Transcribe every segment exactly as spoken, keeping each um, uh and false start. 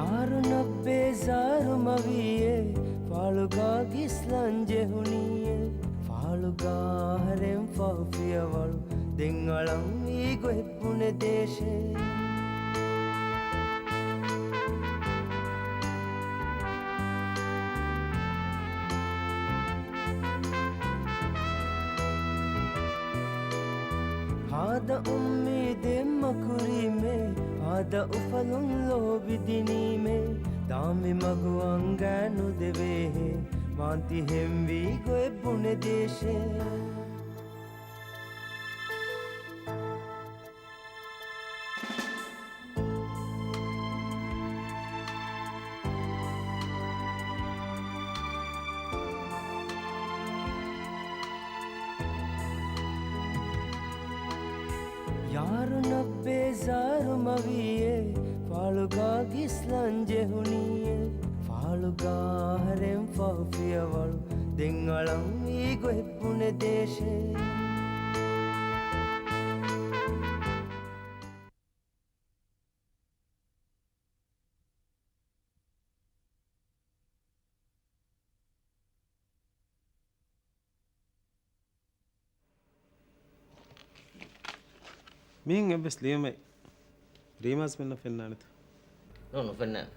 އާރުނަށް ބޭޒާރު މަވީއޭ، ފާޅުގާ ގިސްލަން ޖެހުނީއޭ. ފާޅުގާ އަހަރެން ފަހު ފިޔަވަޅު، ދެން އަޅަންވީ ގޮތް ބުނެދޭށޭ. ހާދަ އުއްމީދެއް މަކުރީމޭ، ހާދަ އުފަލުން ލޯބިދިނީމޭ، ދާމި މަގު އަނގައިނުދެވޭހޭ، މާތިހެންވީ ގޮތް ބުނެދޭށޭ. ޔާރުނަށް ބޭޒާރު މަވީއޭ، ފާޅުގާ ގިސްލަން ޖެހުނީއޭ. ފާޅުގާ އަހަރެން ފަހު ފިޔަވަޅު، ދެން އަޅަންވީ ގޮތް ބުނެދޭށޭ. މިހެން އެއްވެސް ލިޔުމެއް ރީމާސްމެންނަށް ފެންނާނެތަ؟ ނޫން، ނުފެންނާނެ.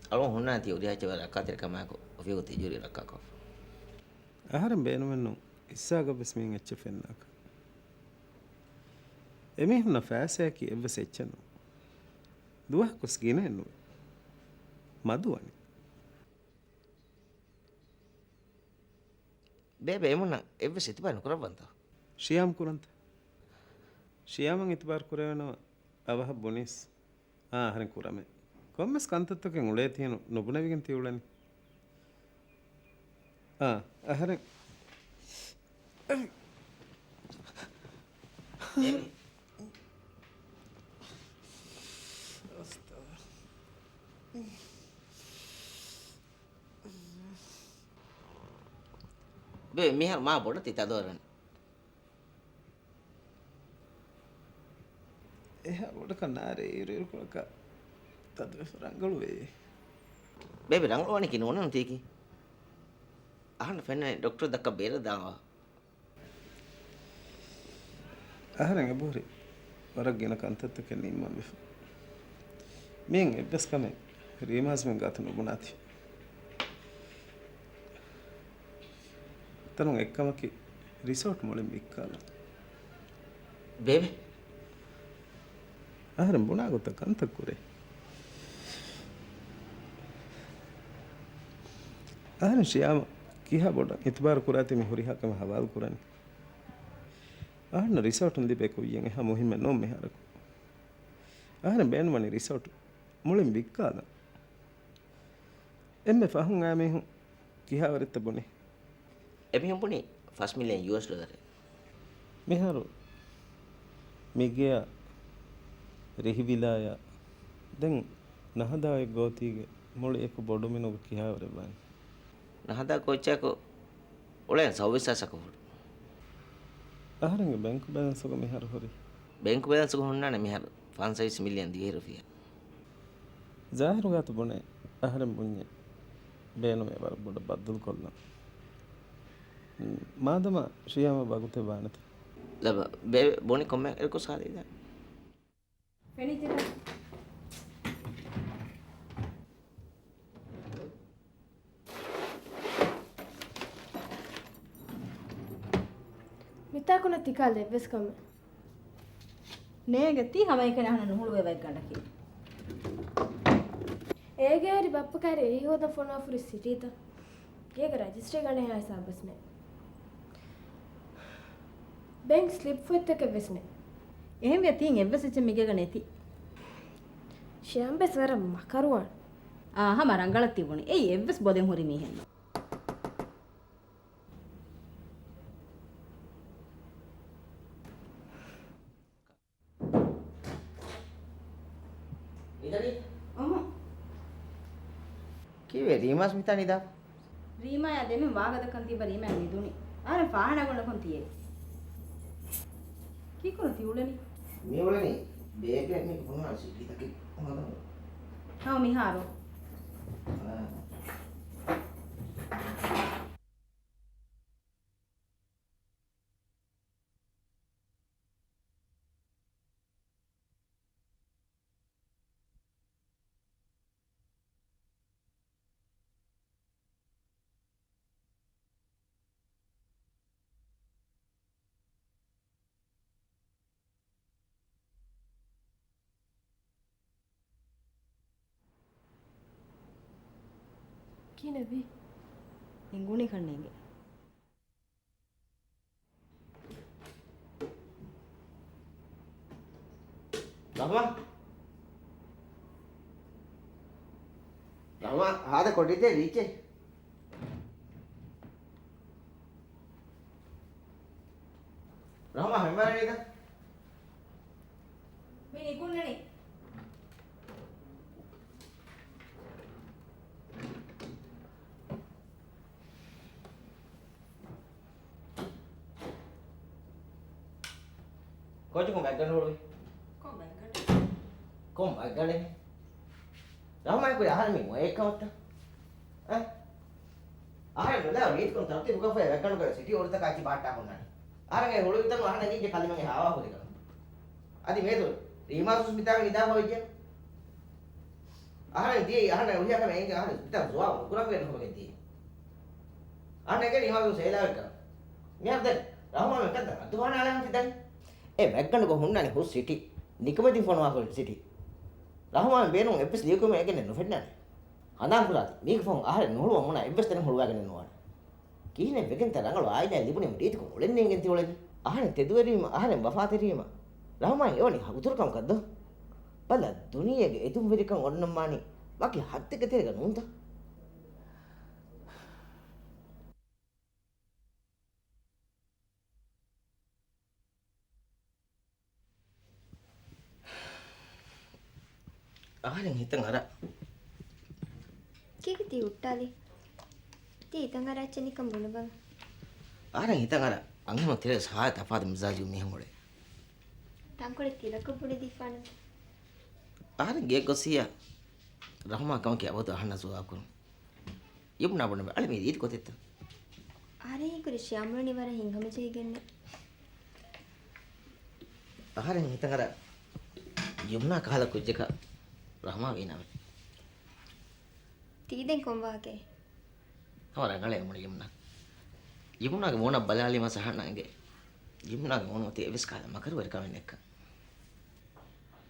އަޅުގަނޑު ހުންނާނެ ތި ހުރިހާ އެއްޗެއް ވަރަށް ރައްކާތެރިކަމާއެކު އޮފީހުގަ ތިޖޫރީ ރައްކާކޮށްފަ. އަހަރެން ބޭނުމެއްނު އިސްސާގަ ވެސް މިހެން އެއްޗެއް ފެންނާކަށް. އެމީހުންނަށް ފައިސާއަކީ އެއްވެސް އެއްޗެއް ނޫން. ދުވަހަކުވެސް ގިނައެއް ނުވޭ. މަދު ވަނީ. ބޭބެ، އެމުންނަށް އެއްވެސް އިތުބާރު ނުކުރައްވަންތޯ؟ ޝިޔާމް ކުރަންތަ؟ ޝިޔާމަށް އިތުބާރު ކުރެވެނަމަ އަވަހަށް ބުނީސް. އާ، އަހަރެން ކުރަމޭ. ކޮންމެސް ކަންތައްތަކެއް އުޅޭތީނު ނުބުނެވިގެން ތި އުޅެނީ. އާ، އަހަރެން. ބޭ، މިހާރު މާ ބޮޑަށް ތި ތަދުވެފަ ރަނގަޅު. އެހާ ބޮޑަކަށް ނާރޭ، އިރުއިރުކޮޅަކަށް ތަދުވެފަ ރަނގަޅުވޭ. ބޭބެ، ރަނގަޅުވަނީކީ ނޫނެއްނު ތީކީ. އަހަންނަށް ފެންނަނީ ޑޮކްޓަރު ދައްކަ ބޭރަށް ދާންވާ. އަހަރެން އެބަހުރި ވަރަށް ގިނަ ކަންތައްތަކެއް ނިންމަން ވެފަ. މިއިން އެއްވެސް ކަމެއް ރީމާސްމެން ގާތު ނުބުނާތީ. އެތަނުން އެއްކަމަކީ ރިސޯޓް މުޅިން ވިއްކާލަން. ބޭބެ. އަހަރެން ބުނާ ގޮތަށް ކަންތައް ކުރޭ. އަހަރެން ޝިޔާމަށް ކިހާ ބޮޑަށް އިތުބާރު ކުރާތީ މި ހުރިހާ ކަމެއް ހަވާލު ކުރަނީ. އަހަންނަށް ރިސޯޓުން ލިބޭ ކުއްޔަށް އެހާ މުހިއްމެއް ނޫން މިހާރަކު. އަހަރެން ބޭނުންވަނީ ރިސޯޓު މުޅިން ވިއްކާލަން. އެންމެ ފަހުން އައި މީހުން ކިހާވަރެއްތަ ބުނީ؟ އެމީހުން ބުނީ ފަސް މިލިއަން ޔޫއެސް ޑޮލަރެއް. މިހާރު މިގެއަށް ރިހިވިލާޔާ ދެން ނަހަދާ އޮތް ގޯތީގެ މުޅި އެކު ބޮޑު މިނުގަ ކިހާވަރެއް ވާނީ؟ ނަހަދާ ކޯއްޗާއެކު އުޅޭން ސައުވީސް ހާސްއަކު ހުރި. އަހަރެންގެ ބޭންކު ބެލެންސުގަ މިހާރު ހުރީ؟ ބޭންކު ބެލެންސުގަ ހުންނާނެ މިހާރު ފަންސަވީސް މިލިއަން ދިވެހި ރުފިޔާ. ޒާހިރު ގާތު ބުނޭ އަހަރެން ބުންޏޭ ބޭނުމޭ ވަރަށް ބޮޑަށް ބައްދަލުކޮށްލަން. މާދަމާ ޝިޔާމަށް ވަގުތެއް ވާނެތަ؟ ލަބަ، ބޭބެ ބުނި ކޮންމެ އެރަކު ސާދަ އިދާ. ފެނިތިބެ. މިތާކު ނެތި ކާލަ އެއްވެސް ކަމެއް. ނޭނގެ ތީ ހަމައެކަނި އަހަންނަށް ނުހުޅުވޭ ވައެއްގަނޑަކީ. އޭގެ އަރި ބައްޕަ ކައިރި އެހީ ހޯދަން ފޮނުވާފަ ހުރި ސިޓީތަ؟ ގޭގަ ރަޖިސްޓްރީ ގަނެހާ ހިސާބުވެސް ނެތް. ބޭންކް ސްލިޕް ފޮތްތަކެއް ވެސް ނެތް. އެހެންވިޔަ ތީން އެއްވެސް އެއްޗެއް މިގޭގަ ނެތި. ޝިޔާމް ވެސް ވަރަށް މަކަރުވާން. އާ، ހަމަ ރަނގަޅަށް ތިބުނީ. އެއީ އެއްވެސް ބޮލެއް ހުރި މީހެއް ނޫން. ކީއްވެ ރީމާސް މިތާ ނިދާ؟ ރީމާޔާ ދެމެން ވާހަކަދައްކަން ތިއްބަ ރީމާ ނިދުނީ. އަހަރެން ފާހާނާ ގޮނޑަކުން ތިޔޭ. ކީކުރަން ތި އުޅެނީ؟ މި އުޅެނީ ބޭބެ މީގެ ފޮނުވާ ސިޓީތަކެއް ހޯދަން. ހަމަ މިހާރު. ކިހިނެއްވީ؟ އެނގުނީ ކަންނޭނގެ. ރަހްމާ. ރަހްމާ، ހާދަ ކޮޓަރިއަށް ރީއްޗޭ. ރަހްމާ، ހަމަ ނިދާ. މި ނިކުންނަނީ. ކޯޗު ކޮން ބައެއްގަނޑު ހުޅުވި؟ ކޮން ބައެއްގަނޑެއް؟ ކޮން ބައެއްގަނޑެއް؟ ރަހްމާން ކުރި އަހަރެން މި އޮއެއްކަމަށްތަ؟ އަ؟ އަހަރެން ނުލާ ރީތިކޮން ތަރުތީބުކޮށްފައި ވެއްގަނޑުގަ ސިޓީ އޮޑުތަކާ އެއްޗި ބަހައްޓާ ހުންނާނީ. އަހަރެން ހުޅުވިތަން އަހަންނަށް އިންޖެ ކަލިމަގެ ހާވާ ހުރިކަން. އަދި މޭދު ރީމާސުސް މިތާގަ ނިދާފަ ވެއްޖެ. އަހަރެން ދިޔައީ އަހަންނަށް އުޅިހާ ކަމެއް އެނގެން އަހަރެން މިތާ ޖުވާބު ނުކުރަންވޭ ނުކުމެގެން ދިޔައީ. އަހަންނަށް އެނގޭ ރީމާސުސް ހޭލާވެއްކަން. މިހާރު ދެން ރަހުމާން އެކަންތައް ރައްދު ބަހަނާލާން ތި ދަނީ. އެ ވެއްގަނޑުގަ ހުންނާނީ ހުސް ސިޓީ. ނިކަމެތިން ފޮނުވާ ހުރި ސިޓީ. ރަހުމާން ބޭނުން އެއްވެސް ލިޔެކުމެއް އެނގެން ނުފެންނާނެ. ހަނދާން ކުރާތި، މީގެ ފަހުން އަހަރެން ނުހުޅުވަމުންނާ އެއްވެސް ތަނެއް ހުޅުވާގެން ނުވާނެ. ކިހިނެއް ވެގެންތަ ރަނގަޅު އާއިލާއެއް ލިބުނީމަ ރީތިކޮށް އުޅެން ނޭނގެން ތި އުޅެނީ؟ އަހަރެން ތެދުވެރިވީމަ، އަހަރެން ވަފާތެރިވީމަ، ރަހުމާން އެވަނީ ހަގުތުރު ކަމަކަށް ދޯ؟ ބަލަ، ދުނިޔޭގެ އެދުންވެރިކަން އޮންނަންވާނީ ވަކި ހައްދެއްގެ ތެރޭގަ ނޫންތަ؟ އަހަރެން ހިތަށް އަރާ. ކީކޭ ތީ ހުއްޓާލީ؟ ތީ ހިތަށް އަރާ އެއްޗެއް ނިކަން ބުނެބަލަ. އަހަރެން ހިތަށް އަރާ. އަންހެނުން ތެރޭ ހާދަ ތަފާތު މިޒާޖު މީހުން އުޅޭ. ތަންކޮޅެއް ތިލަކަށް ބުނެދީފާނަން. އަހަރެން ގެއަށް ގޮސްސިއްޔާ. ރަހުމާ ކަމަކީ އަބަދު އަހަންނަށް ސުވާލު ކުރުން. ޔުމްނާ ބުނެ އަޅެ މީ ރީތި ގޮތެއްތަ؟ އަހަރެން ހީކުރީ ޝިޔާމް އުޅެނީ ވަރަށް ހިތްހަމަޖެހިގެންނޭ. އަހަރެން ހިތަށް އަރާ ޔުމްނާ ކަހަލަ ކުއްޖަކަށް ރަހުމާ ވީނަމޭ. ތީ ދެން ކޮން ވާހަކައެއް؟ ހަމަ ރަނގަޅޭ މުޅި ޔުމްނާ. ޔުމްނާގެ މޫނަށް ބަލާލީމަ އަހަންނަށް އެނގޭ ޔުމްނާގެ މޫނު އޮތީ އެއްވެސް ކަހަލަ މަކަރުވެރިކަމެއް ނެތްކަން.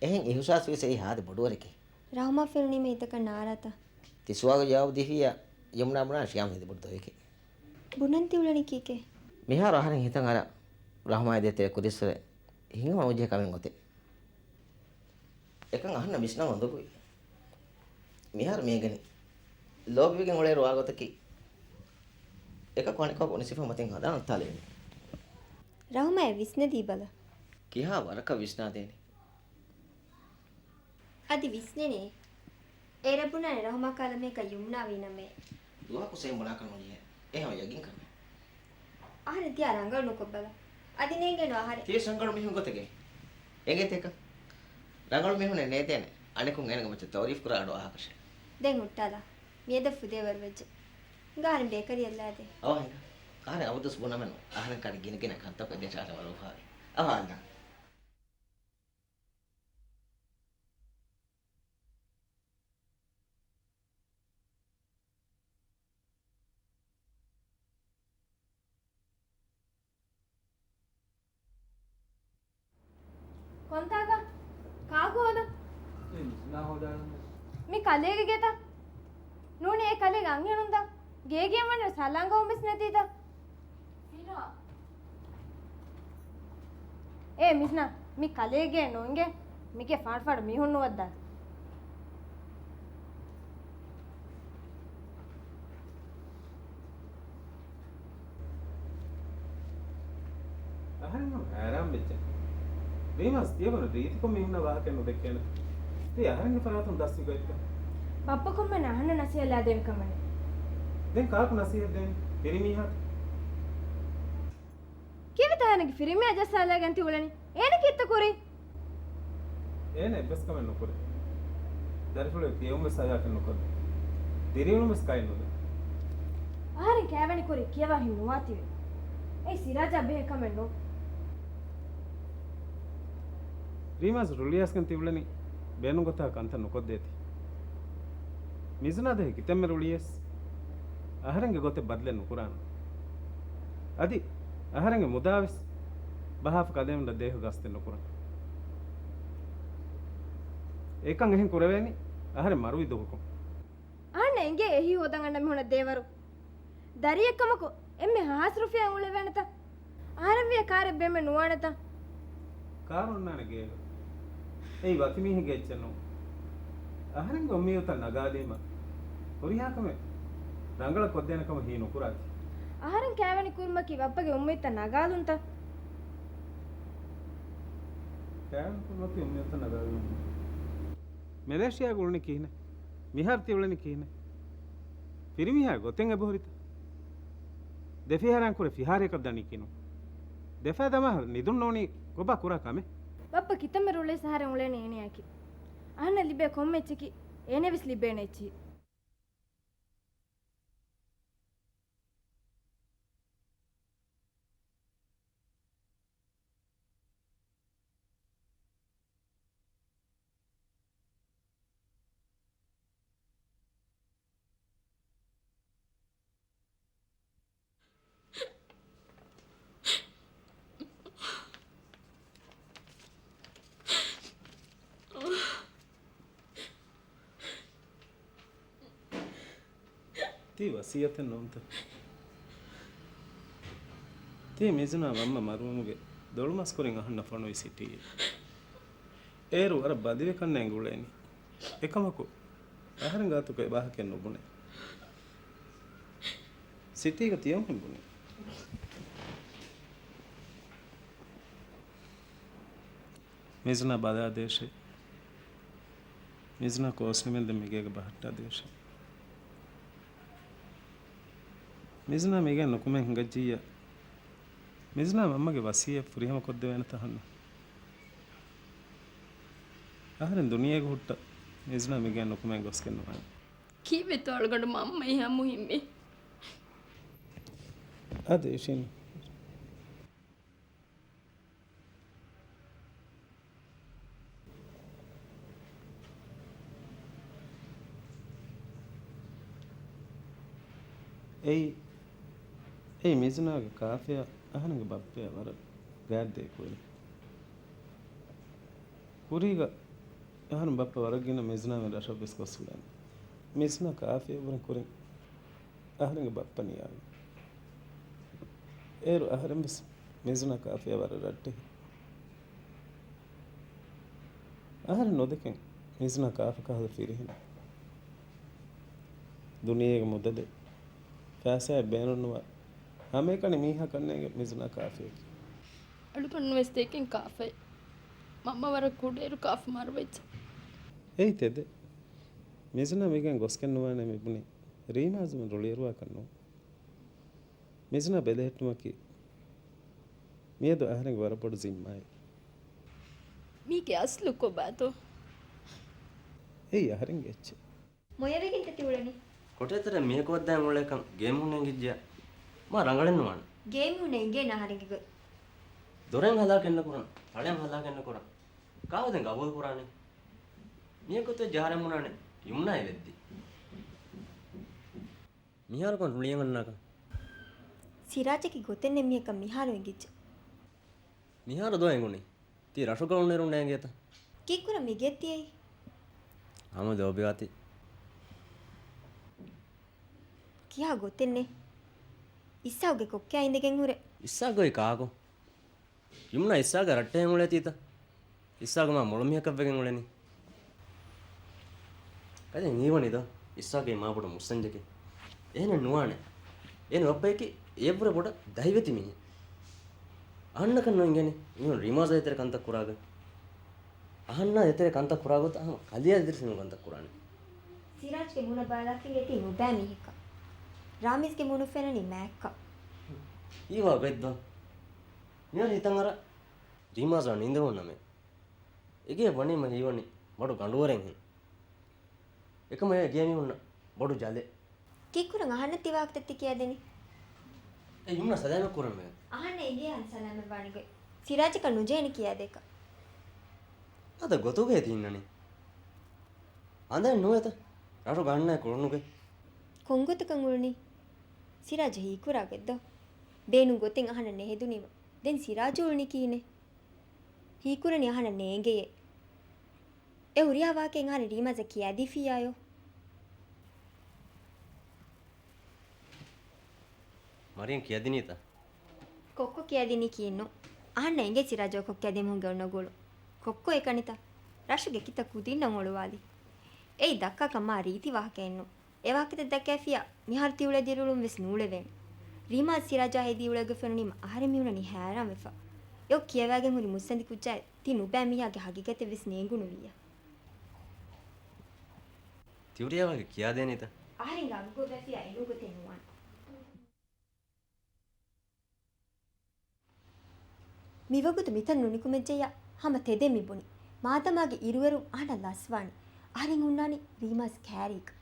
އެހެން އިހުސާސް ވިޔަސް އެއީ ހާދަ ބޮޑުވަރެކޭ. ރަހުމާ ފެނުނީމަ ހިތަކަށް ނާރާތަ؟ ތި ސުވާލު ޖަވާބު ދީފިއްޔާ ޔުމްނާ ބުނާ ޝިޔާމް ހިތް ބޮޑު ދޮވެކޭ. ބުނަން ތި އުޅެނީ ކީކޭ؟ މިހާރު އަހަރެން ހިތަށް އަރާ ރަހުމާ ދޭތެރޭ ކުރިއްސުރެ ހިތްހަމަ ނުޖެހޭ ކަމެއް އޮތޭ. އެކަން އަހަންނަށް ވިސްނަން އުނދަގޫވި. މިހާރު މި އެނގެނީ ލޯބިވެގެން އުޅޭ ރުވާ ގޮތަކީ އެކަކު އަނެކަކު އުނިސިފަ މަތިން ހަނދާން އައްތާލެވެނީ. ރަހުމާ އެ ވިސްނެދީބަލަ. ކިހާ ވަރަކަށް ވިސްނާދޭނީ؟ އަދި ވިސްނެނީ. އޭރަށް ބުނާނެ ރަހުމާ ކަހަލަ މީހަކަށް ޔުމްނާ ވީނަމޭ. ދުވަހަކު ސެއިން ބުނާކަށް ނުޖެހޭ. އެ ހަމަ ޔަގީންކަމެއް. އަހަރެން ތިޔާ ރަނގަޅު ނުކޮށްބަލަ. އަދި ނޭނގޭނު އަހަރެން. ތިވެސް ރަނގަޅު މީހުން ގޮތެކޭ. އެނގޭތަ؟ ރަނގަޅު މީހުންނެއް ނޭދޭނެ. އަނެކުން އޭނަގެ މައްޗަށް ތައުރީފް ކުރާ އަޑު އަހާކަށެއް. ދެން ހުއްޓާލާ. މިއަދަށް ފުދޭވަރު ވެއްޖެ. ހިނގާ އަހަރެން ބޭކަރީއަށް ލާދޭ. އަވަހަށް ހިނގާ. އަހަރެން އަބަދުވެސް ބުނަމެއްނު. އަހަރެން ކަނޑި ގިނަގިނަ ކަންތައް ދެ ޗާޓަށް ވަރު އުފާވި. އަވަހަށް ހިނގާ. ކޮންތާކަށް؟ ކާކު ހޯދަން؟ މި ކަލޭގެ ގެތަ؟ ނޫނީ އެ ކަލޭގެ އަންހެނުންތަ؟ ގޭގެއިން ވަނީ ސަލާނގަވުމެސް ނެތީތަ؟ އޭ މިސްނާ، މި ކަލޭގެ ނޫންގެ މިގެ ފާޑުފާޑު މީހުން ނުވައްދާ. އަހަރެން ހަމަ ހައިރާން ވެއްޖެ. ރީމާސް ތިޔަބުނު ރީތިކޮށް މީހުންނަށް ވާހަކައެއް ނުދެއްކޭނެ. ތީ އަހަރެންގެ ފަރާތުން ދަސް ހިގޮތްތަ؟ ބައްޕަ ކޮންމެ އަހަންނަށް ނަސޭހަތް ލާދެވި ކަމަށް. ދެން ކާކު ނަސޭހަތް ދޭން؟ ފިރިމީހާ. ކީއްވެތަ އޭނަގެ ފިރިމީހާ ޖައްސާލައިގެން ތި އުޅެނީ؟ އޭނަ ކީއްތަ ކުރީ؟ އޭނަ އެއްވެސް ކަމެއް ނުކުރޭ. ދަރިފުޅުގެ ކިޔެވުން ވެސް ހަޔާތެއް ނުކޮށްލޭ. ދިރިއުޅުންވެސް ކައެއް ނުދޭ. އަހަރެން ކައިވެނި ކުރީ ކިޔަވާ ހިތް ނުވާތީވެ. އެއީ ސިރާޖާ ބެހޭ ކަމެއް ނޫން. ރީމާޒް ރުޅިއައިސްގެން ތިއުޅެނީ ބޭނުންގޮތާ ކަންތައް ނުކޮށްދޭތީ. މިޒުނާ ދެހެ ކިތަންމެ ރުޅިޔަސް އަހަރެންގެ ގޮތެއް ބަދަލެއް ނުކުރާނަން. އަދި އަހަރެންގެ މުދާވެސް ބަހާފަ ކަލޭމެންނަށް ދޭހު ގަސްތެއް ނުކުރަން. އެކަން އެހެން ކުރެވޭނީ އަހަރެން މަރުވި ދުވަހަކުން. އަހަންނަށް އެނގޭ އެހީ ހޯދަން އަންނަ މީހުންނަށް ދޭވަރު. ދަރިއެއްކަމަކު އެންމެ ހާސް ރުފިޔާ އުޅެވޭނެތަ؟ އަހަރެންވިޔަ ކާރެއް ބޭނުމެއް ނުވާނެތަ؟ ކާރު އޮންނާނެ ގޭގަ. އެއީ ވަކި މީހެއްގެ އެއްޗެއް ނޫން. އަހަރެންގެ އުއްމީދުތައް ނަގާލީމަ ހުރިހާ ކަމެއް ރަނގަޅަށް ކޮށްދޭނެ ކަމަށް ހީ ނުކުރާތި. އަހަރެން ކައިވެނި ކުރުމަކީ ބައްޕަގެ އުއްމީދުތައް ނަގާލުންތަ؟ ކައިވެނި ކުރުމަކީ އުއްމީދުތައް ނަގާލުން. މެލޭޝިޔާގަ އުޅުނީ ކިހިނެއް؟ މިހާރު ތި އުޅެނީ ކިހިނެއް؟ ފިރިމީހާ ގޮތެއް އެބަހުރިތަ؟ ދެފިހާރައިން ކުރެ ފިހާރައަކަށް ދަނީ ކިނު. ދެފައި ދަމާ ނިދުން ނޯނީ ކޮބާ ކުރާ ކަމެއް؟ ބައްޕަ ކިތަންމެ ރުޅިޔަސް އަހަރެން އުޅޭނީ އޭނަޔާއެކީ. އަހަންނަށް ލިބޭ ކޮންމެ އެއްޗަކީ އޭނަޔަށް ވެސް ލިބޭނެ އެއްޗެއް. ތީ ވަސިއްޔަތެއް ނޫންތަ؟ ތީ މިޒުނާ މަންމަ މަރުވުމުގެ ދޮޅުމަސް ކުރިން އަހަންނަށް ފޮނުވި ސިޓީއެއް. އޭރު ވަރަށް ބަލިވެ ކަންނޭނގެ އުޅޭނީ. އެކަމަކު، އަހަރެން ގާތުގައި ވާހަކައެއް ނުބުނޭ. ސިޓީގަ ތިޔަމުން ބުނީ. މިޒުނާ ބަލާދޭށޭ. މިޒުނާ ކޯސް ނިމެންދެން މިގޭގަ ބަހައްޓާދޭށޭ. މިޒުނާ މިގޭ ނުކުމެން ހިނގައްޖިއްޔާ، މިޒުނާ މަންމަގެ ވަސިއްޔަތް ފުރިހަމަ ކޮށްދެވޭނެތަ އަހަންނަށް؟ އަހަރެން ދުނިޔޭގަ ހުއްޓަ މިޒުނާ މިގޭ ނުކުމެން ގޮސްގެން ނުވާނެ. ކީއްވެތޯ އަޅުގަނޑު މަންމަ އެހާ މުހިއްމީ؟ އާދޭ އިޝީން. އެއީ، އެއީ މިޒުނާގެ ކާފިޔާ އަހަރެންގެ ބައްޕަޔާ ވަރަށް ގާތްދޭ ކުރިން. ކުރީގަ އަހަރެން ބައްޕަ ވަރަށް ގިނަ މިޒުނާ މި ރަށަށް ވެސް ގޮސް އުޅޭނެ. މިޒުނާ ކާފިޔާ އެބުރި ކުރިން އަހަރެންގެ ބައްޕަ ނިޔާވި. އޭރު އަހަރެން ވެސް މިޒުނާ ކާފިޔާ ވަރަށް ރައްޓެހި. އަހަރެން ނުދެކެން މިޒުނާ ކާފަ ކަހަލަ ފިރިހެނެއް. ދުނިޔޭގެ މުދަލެއް، ފައިސާއެއް ބޭނުންނުވާ ހަމައެކަނި މީހާ ކަންނޭނގެ މިޒުނާ ކާފަޔަކީ. އަޅުގަނޑު ވެސް ދެކެން ކާފައެއް. މަންމަ ވަރަށް ކުޑައިރު ކާފަ މަރުވެއްޖެ. އެއީ ތެދެއް. މިޒުނާ މިގެން ގޮސްގެން ނުވާނެ މިބުނީ ރީމާޒު މި ރުޅިއެރުވާކަށް ނޫން. މިޒުނާ ބެލެހެއްޓުމަކީ މިއަދު އަހަރެންގެ ވަރަށް ބޮޑު ޒިންމާއެއް. މީގެ އަސްލު ކޮބާތޯ؟ އެއީ އަހަރެންގެ އެއްޗެއް. މޮޔަވެގެންތަ ތި އުޅެނީ؟ ކޮޓަރި ތެރޭ މީހަކު ވައްދާން އުޅޭކަން ގޭމް ހުންނަން އެނގިއްޖެއްޔާ މާ ރަނގަޅެއް ނުވާނެ. ގޭމް ހުންނަން އެނގޭނެ އަހަރެންގެ ގޮތް. ދޮރެއް ހަލާކެއް ނުކުރަން، ތަޅެއް ހަލާކެއް ނުކުރަން. ކާކު ދެން ގަބޫލު ކުރާނީ؟ މީހަކު ތެ ޖަހާރެއް ބުނާނެ ޔުމްނާ އެ ވެއްދި. މިހާރުކޮން ރުޅިއަން އަންނާކަން. ސިރާޖަކީ ގޮތެއް ނެތް މީހަކަށް މިހާރު އެނގިއްޖެ. މިހާރު ދޯ އެނގުނީ؟ ތީ ރަށުގަ އުނެރުން ނޭނގޭތަ؟ ކީއްކުރަން މިގެއަށް ތިއައީ؟ ހަމަ ލޯބިވާތީ. ކިހާ ގޮތެއް ނެތް. އިސްހާގުގެ ކޮއްކާ އިނދެގެން ހުރެ. އިސްހާގު އޮތް ކާކު؟ ޔުމްނާ އިސްހާގާ ރައްޓެހިން އުޅޭތީތަ؟ އިސްހާގު މާ މޮޅު މީހަކަށްވެގެން އުޅެނީ. ކަލޭ ހީވަނީ ދޯ؟ އިސްހާގު މާ ބޮޑު މުއްސަންޖެކެއް. އޭނަ ނުވާނެ. އޭނަ ބައްޕަޔަކީ އެއަށްވުރެ ބޮޑަށް ދަހިވެތި މީހެއް. އަހަންނަކަށް ނުއިނގޭނެ މީހުން ރީމާޒާ އެތެރެ ކަންތައް ކުރާގަ. އަހަންނާ އެތެރެ ކަންތައް ކުރާ ގޮތަށް ހަމަ ކަލެޔާ ދިރި ސިނު ކަންތައް ކުރާނެ. ސިރާޖްގެ މޫނަށް ބަލާފަ އިނގޭތީ ނުބައި މީހަކަށް. ރާމިޒްގެ މޫނު ފެންނަނީ މާތްކަން. ހީވާ ގޮތް ދޯ؟ މިހާރު ހިތަށް އަރާ ރީމާޒާ ނިނދެވުން ނަމެއް. އެގޭ ވަނީމަ ހީވަނީ ބޮޑު ގަނޑުވަރެއްހެން. އެކަމަށް އެ ގޭ މީހުންނަށް ބޮޑު ޖަލެއް. ކީއްކުރަން އަހަންނަށް ތި ވާހަކަތައް ތި ކިޔައިދެނީ؟ އެ ޔުމްނާ ސަލާމަތް ކުރަން ވޭ. އަހަންނަށް އެނގޭ އަހަން ސަލާމަތް ވާނެ ގޮތް. ސިރާޖަކަށް ނުޖެހޭނެ ކިޔައިދޭކަށް. އަދަ ގޮތުގައި ތި އިންނަނީ. އަނދައެއް ނުވޭތަ؟ ރަށު ގަންނައި ކުޅުނުގެ. ކޮންގޮތަކަށް އުޅުނީ؟ ސިރާޖަށް ހީކުރާ ގޮތް ދޯ؟ ބޭނުން ގޮތެއް އަހަންނަށް ނެހެދުނީމަ. ދެން ސިރާޖު އުޅުނީ ކިހިނެއް؟ ހީކުރަނީ އަހަންނަށް ނޭނގެޔޭ. އެ ހުރިހާ ވާހަކައެއް އަހަންނަށް ރީމާޒަށް ކިޔާދީފިއްޔާޔޯ. މަރިޔަން ކިޔަދިނީތަ؟ ކޮއްކޮ ކިޔަދިނީ ކީއްނު؟ އަހަންނަށް އެނގޭ ސިރާޖަށް ކޮއްކޮ ކިޔަދިނީ މީހުންގެ އޮންނަ ގުޅުން. ކޮއްކޮ އެކަނިތަ؟ ރަށުގެ ކިތައް ކުދިންނަށް އޮޅުވާލި. އެއީ ދައްކާކަށް މާ ރީތި ވާހަކައެއްނު. އެ ވާހަކަތައް ދައްކައިފިއްޔާ މިހާރު ތި އުޅޭ ދިރިއުޅުން ވެސް ނޫޅެވޭނެ. ރީމާޒް ސިރާޖާ ހެދި އުޅޭ ގޮތް ފެނުނީމަ އަހަރެން މި ހުންނަނީ ހައިރާންވެފަ. އެއޮ ކިޔަވައިގެން ހުރި މުއްސަނދި ކުއްޖާއަށް ތި ނުބައި މީހާގެ ހަގީގަތެއް ވެސް ނޭނގުނުވިއްޔާ. ތި ހުރިހާ ވާހަކަ ކިޔާދޭނީތަ؟ އަހަރެންގެ އަގުގަ އޮވެފިއްޔާ އެނޫން ގޮތެއް ނުވާނެ. މިވަގުތު މިތަން ނުނިކުމެއްޖެއްޔާ ހަމަ ތެދެއް މި ބުނި. މާދަމާގެ އިރުއެރުން އަހަންނަށް ލަސްވާނީ. އަހަރެން ހުންނާނީ ރީމާޒް ކައިރީގަ.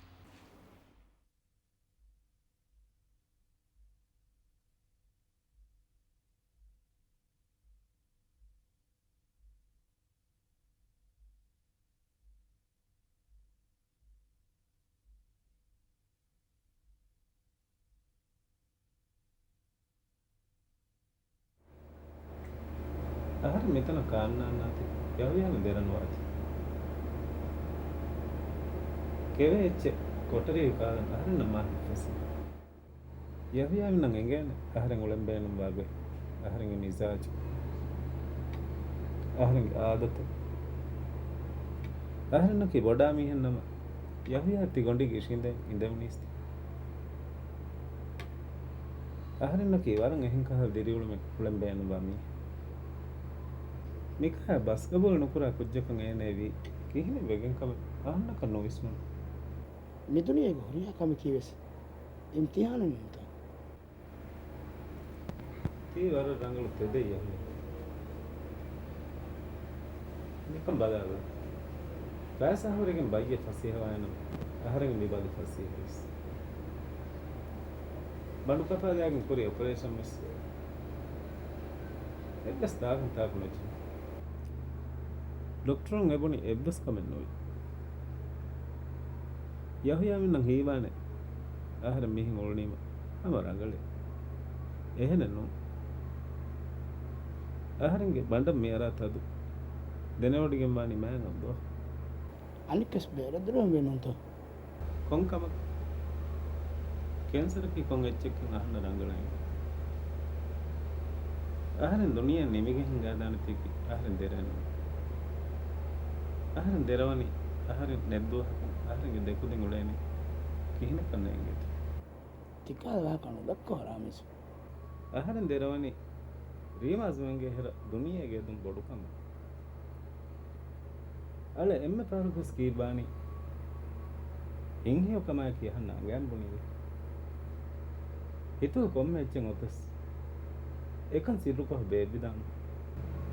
އަހަރެން މިތަނަށް ކާންނާންނާތީ ޔަހުޔާގެ ދެރަ ނުވާތީ. ކެވޭ އެއްޗެއް ކޮޓަރިއެއް ކާލަން އަހަރެންނަށް މާ ހިތްފަސޭހަ. ޔަހުޔާމިންނަށް އެނގޭނެ އަހަރެން އުޅެން ބޭނުންވާ ގޮތް، އަހަރެންގެ މިޒާޖު، އަހަރެންގެ އާދަތު. އަހަރެންނަކީ ބޮޑާ މީހެއް ނަމަ، ޔަހުޔާ ތިގޮނޑީގެ އިށީނދެ އިނދެވުނީސްތި. އަހަރެންނަކީ ވަރަށް އެހެން ކަހަލަ ދިރިއުޅުމެއް އުޅެން ބޭނުންވާ މީހެއް. މިކަހަލަ ބަސްގަބޫލު ނުކުރާ ކުއްޖަކަށް އޭނައަށް ވީ ކިހިނެއް ވެގެންކަމެއް އަހަންނަކަށް ނުވިސްނުނު. މިދުނިޔޭގެ ހުރިހާ ކަމަކީވެސް އިމްތިހާނެއް ނޫންތަ؟ ތީ ވަރަށް ރަނގަޅު ތެދެއް ޔަހުޔާ. ނިކަން ބަލާބަލަ. ފައިސާ ހުރެގެން ބައްޔެއް ފަސޭހަވާނަމަ، އަހަރެން މި ބަލި ފަސޭހަވެސް. ބަނޑު ކަފާލާގެން ކުރި އޮޕަރޭޝަން ވެސް އެއްވެސް ދާގަންތާކު ނުޖެހި. ޑޮކްޓަރުން އެބުނި އެއްވެސް ކަމެއް ނުވި. ޔަހުޔާމިންނަށް ހީވާނެ އަހަރެން މިހެން އުޅުނީމަ ހަމަ ރަނގަޅޭ. އެހެނެއް ނޫން. އަހަރެންގެ ބަނޑަށް މިއަރާ ތަދު ދެނެވޮޑިގެން ވާނީ މާތް އައްލާހް. އަނެއްކަސް ބޭރަށް ދުރުވެން ވީ ނޫންތޯ؟ ކޮން ކަމަކަށް؟ ކެންސަރަކީ ކޮން އެއްޗެއްކަން އަހަންނަށް ރަނގަޅަށް އެނގޭ. އަހަރެން ދުނިޔެއަށް ނިމިގެން ހިނގާދާނެތީކީ އަހަރެން ދެރައެއް ނޫން. އަހަރެން ދެރަވަނީ އަހަރެން ނެތް ދުވަހަކުން އަހަރެންގެ ދެކުދިން އުޅޭނީ ކިހިނެއްކަން ނޭނގޭތޯ. ތިކަހަލަ ވާހަކަ ނުދައްކަވާ ރާމިސް. އަހަރެން ދެރަވަނީ ރީމާޒު އެނގޭ ހެރަ ދުނިޔޭގެ އެދުން ބޮޑުކަމަށް. އަޅެ އެންމެ ފަހަރަކުވެސް ކީއްވާނީ ހިތްހެޔޮ ކަމާއެކީ އަހަންނަށް އަނގައިން ބުނީވެ. ހިތުގަ ކޮންމެ އެއްޗެއް އޮތަސް އެކަން ސިއްރުކޮށް ބޭއްވިދާނެ.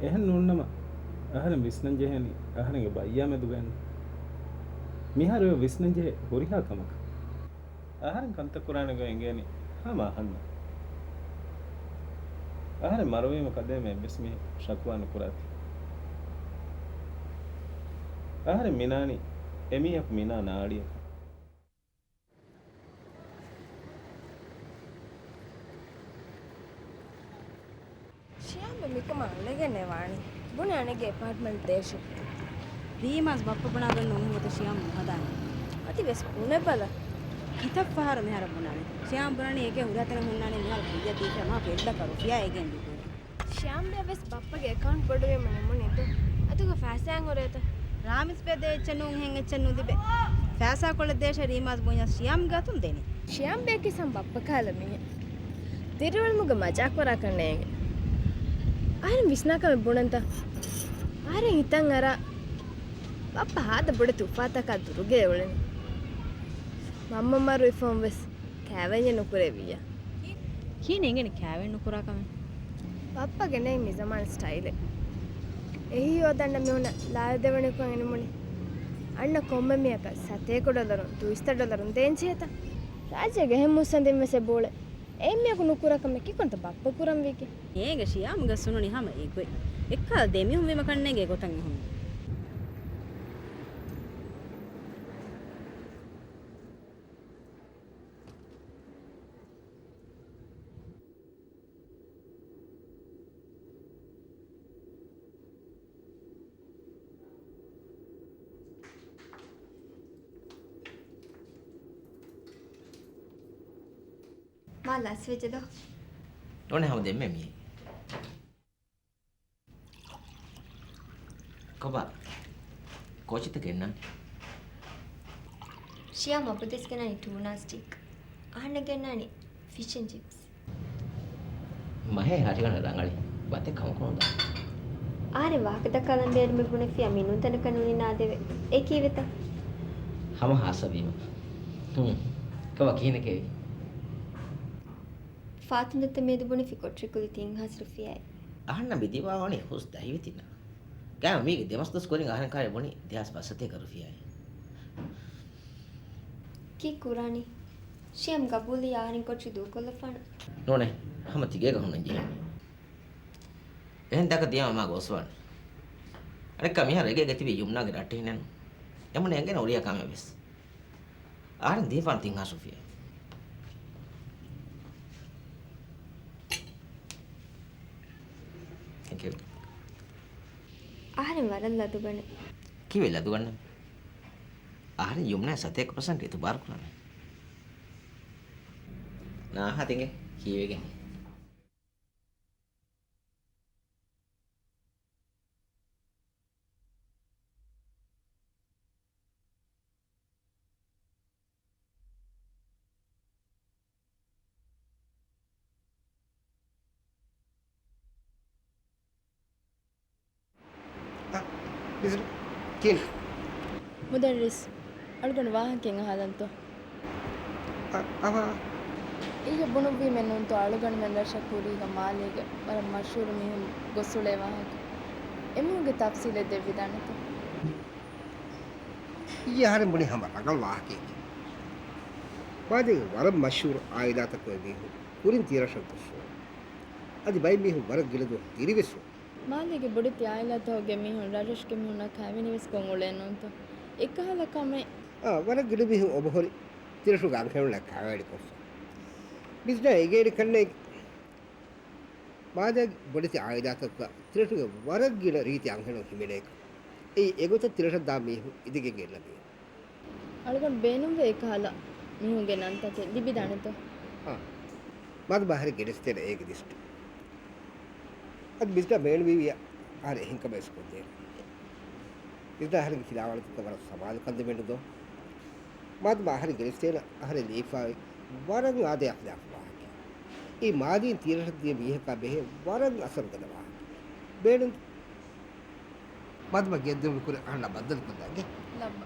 އެހެން ނޫންނަމަ އަހަރެން ވިސްނަންޖެހޭނީ އަހަރެންގެ ބައްޔާމެދުގައެއްނު. މިހާރު އެ ވިސްނަންޖެހޭ ހުރިހާ ކަމަކަށް. އަހަރެން ކަންތައް ކުރާނެ ގޮތް އެނގޭނީ ހަމަ އަހަންނަށް. އަހަރެން މަރުވީމަ ކަލޭމެން އެއްވެސް މީހަކު ޝަކުވާ ނުކުރާތި. އަހަރެން މިނާނީ އެމީހަކު މިނާ ނާޅިއަކަށް. ޝިޔާމް މިކަމަށް އުޅެގެންނޭ ވާނީ. ބުނެ އަނެއްގެ އެޕާޓްމަންޓް ދޭށޭ. ރީމާޒް ބައްޕަ ބުނާ ގޮތް ނޫން ހިނގުމަތީ ޝިޔާމް ނުހަދާނެ. އަދިވެސް ބުނެބަލަ. ކިތައް ފަހަރު މިހާރު ބުނާނީ. ޝިޔާމް ބުނާނީ އޭގެ ހުރިހާ ތަނެއް ހުންނާނީ މިހާރު ކުއްޔަށް ދީފިޔާ މާ ފެއްލަކަށް ރުފިޔާ އޭގެން ލިބޭ. ޝިޔާމްބެއަށް ވެސް ބައްޕަގެ އެކައުންޓް ބޮޑުވީމަ ނިމުނީތޯ. އަތުގަ ފައިސާއެއް ހުރޭތަ؟ ރާމިސްބެ ދޭ އެއްޗެއް ނޫން އެހެން އެއްޗެއް ނުލިބޭ. ފައިސާ ކޮޅެއް ދޭށޭ ރީމާޒް ބުންޏާ ޝިޔާމްގެ އަތުން ދެނީ. ޝިޔާމްބެއަކީ ސަމް ބައްޕަ ކަހަލަ މީހެއް. ދިރިއުޅުމުގަ މަޖާކުރާކަށް ނޭނގެ. އަހަރެން ވިސްނާކަމެއް ބުނަންތަ؟ އަހަރެން ހިތަށް އަރާ ބައްޕަ ހާދަ ބޮޑެތި އުފާތަކާ ދުރުގައި އުޅެނީ. މަންމަ މަރުވި ފަހުން ވެސް ކާވެންޏެއް ނުކުރެވިއްޔާ. ކިހިނެއް އެނގެނީ ކާވެން ނުކުރާ ކަމެއް؟ ބައްޕަގެ ނެތް މި ޒަމާން ސްޓައިލެއް. އެހީ ހޯދަންނަ މީހުންނަށް ލާދެވެނިކޮށް އެނިމުނީ. އަންނަ ކޮންމެ މީހަކަށް ސަތޭކަ ޑޮލަރުން ދުއިސައްތަ ޑޮލަރުން ދޭން ޖެހޭތަ؟ ރާއްޖޭގެ އެހެން މުއްސަނދިން ވެސް އެބައުޅޭ. އެއްމީހަކު ނުކުރާ ކަމެއް ކިކުންތަ ބައްޕަ ކުރަންވީކީ؟ އޭގެ ޝިޔާމްގަ ސުނުނި ހަމަ އެގޮތް. އެއްކާލަ ދެމީހުން ވީމަ ކަންނޭނގެ ގޮތަށް އެހުން. މާ ލަސްވެއްޖެ ދޯ؟ ނޫނޭ ހަމަ ދެންމެ މިއީ. ކޮބާ؟ ކޯޗިތައް ގެންނަން؟ ޝިޔާމް އަބަދުވެސް ގެންނާނީ ޓޫނާ ސްޓިކް. އަހަންނަށް ގެންނާނީ ފިޝް އެންޑް ޗިޕްސް. މަހޭ ހަށިގަނޑަށް ރަނގަޅީ. ބަތެއް ކަމަކު ނުދާނެ. އަހަރެން ވާހަކަ ދައްކާލަން ބޭރުމެއް ބުނެފިއްޔާ މިނޫން ތަނަކަށް ނޫނީ ނާދެވޭ. އެ ކީއްވެތަ؟ ހަމަ ހާއްސަވީމަ. ހުން. ކޮބާ ކިހިނެއް ކެވީ؟ ފާތުން ދައްތަ މިއަދު ބުނެފި ކޮޓަރިކުލި ތިން ހާސް ރުފިޔާއެއް. އަހަންނަށް މި ދިމާވާނީ ހުސް ދަހިވެތިންނަށް. ގާތް މީގެ ދެމަސް ދުވަސް ކުރިން އަހަރެން ކާރި ބުނީ ދެހާސް ފަސްސަތޭކަ ރުފިޔާއެއް. ކީއް ކުރާނީ؟ ޝިޔާމް ގަބޫލީ އަހަރެން ކޮޓަރި ދޫކޮށްލަފާނަން. ނޫނޭ، ހަމަ ތިގޭގަ ހުންނަން ޖެހޭނީ. އެހެން ތަކަށް ދިޔަމަ މާ ގޯސްވާނެ. އަނެއްކާ މިހާރު އެގޭގަ ތިބީ ޔުމްނާގެ ރައްޓެހިނެއްނު. އެމުނެ އެނގޭނެ އުރިއަކާމެ ވެސް. އަހަރެން ދީފާން ތިން ހާސް ރުފިޔާ. ތެންކް ޔޫ. އަހަރެން ވަރަށް ލަދުގަނެ. ކީއްވެ ލަދުގަންނަން؟ އަހަރެން ޔުމްނާ ސަތޭކަ ޕަސެންޓް އިތުބާރު ކުރާނެ. ނާހާ ތިނގެ ކީވެގެން. އަ، މިސް ކިން. މުދައްރިސް، އަޅުގަނޑު ވާހަކައެއް އަހާލަންތޯ؟ އަ، އަވާ. އިއްޔެ ބުނުއްވީމެއް ނޫންތޯ އަޅުގަނޑުމެން ރަށަށް ކުރީގަ މާލޭގެ ވަރަށް މަޝްހޫރު މީހުން ގޮސްއުޅޭ ވާހަކަ. އެމީހުންގެ ތަފްސީލެއް ދެއްވިދާނެތޯ؟ އިއްޔެ އަހަރެން ބުނީ ހަމަ ރަނގަޅު ވާހަކައެކޭ. މާލޭގެ ވަރަށް މަޝްހޫރު އާއިލާތަކުގެ މީހުން ކުރިން ތިޔަ ރަށަށް ގޮސްފަ. އަދި ބައެއް މީހުން ވަރަށް ގިނަ ދުވަހު ދިރިވެސް ވާ. މާލޭގެ ބޮޑެތި އާއިލާތަކުގެ މީހުން ރަށްރަށުގެ މީހުންނާ ކައިވެނިވެސް ކޮށް އުޅޭ ނޫންތޯ؟ އެކަހަލަ ކަމެއް. އާ، ވަރަށް ގިނަ މީހުން އޮބަހޮރި ތިރަށުގެ އަންހެނުންނާ ކައިވެނި ކޮށްފަ. މިސް ނާ އެނގޭނެ ކަންނޭނގެ. މާލޭގެ ބޮޑެތި އާއިލާތަކުގަ ތިރަށުގެ ވަރަށް ގިނަ ރީތި އަންހެނުން ހިމެނޭކަން. އެއީ އެގޮތަށް ތިރަށަށް ދާ މީހުން އިދިގެން ގެންނަ މީހުން. އަޅުގަނޑު ބޭނުންވޭ އެކަހަލަ މީހުންގެ ނަންތަކެއް ލިބިދާނެތޯ؟ އާ. މަދު ބަހަރެއް ގެނެސްދޭނެ އޭގެ ލިސްޓު. އަދި މިސް ނާ ބޭނުންވީވިޔާ އަހަރެން އެހެން ކަމެއް ވެސް ކޮށްދޭނެ. މިސް ނާ އަހަރެންގެ ކިލާވާނެތަކަށް ވަރަށް ސަމާލުކަން ދެމެންނު ދޯ؟ މަދު ބަހަރެއް ގެނެސްދޭނެ އަހަރެން ލިޔެފައި ވަރަށް އާދަޔާ ޚިލާފު ވާހަކަ. އެއީ މާލީން ތިޔަރަށަށް ދިޔަ މީހަކާ ބެހޭ ވަރަށް އަސަރުގަދަ ވާހަކަ. ބޭނުން މަދުމަ ގެއްލުނު ކުރެ އަހަންނަށް ބައްދަލުކޮށްލަން އެނގޭ. ލައްބަ.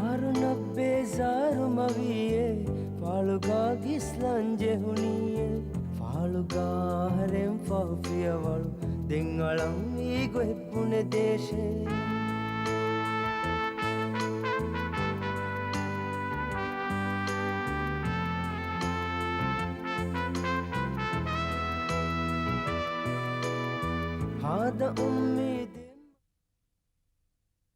އަރުނަށް ބޭޒާރު މަވީއޭ، ފާޅުގާ ގިސްލަން ޖެހުނީއޭ. ފާޅުގާ އަހަރެން ފަހު ފިޔަވަޅު، ދެން އަޅަންވީ ގޮތް ބުނެދޭށޭ. ހާދަ އުއްމީދު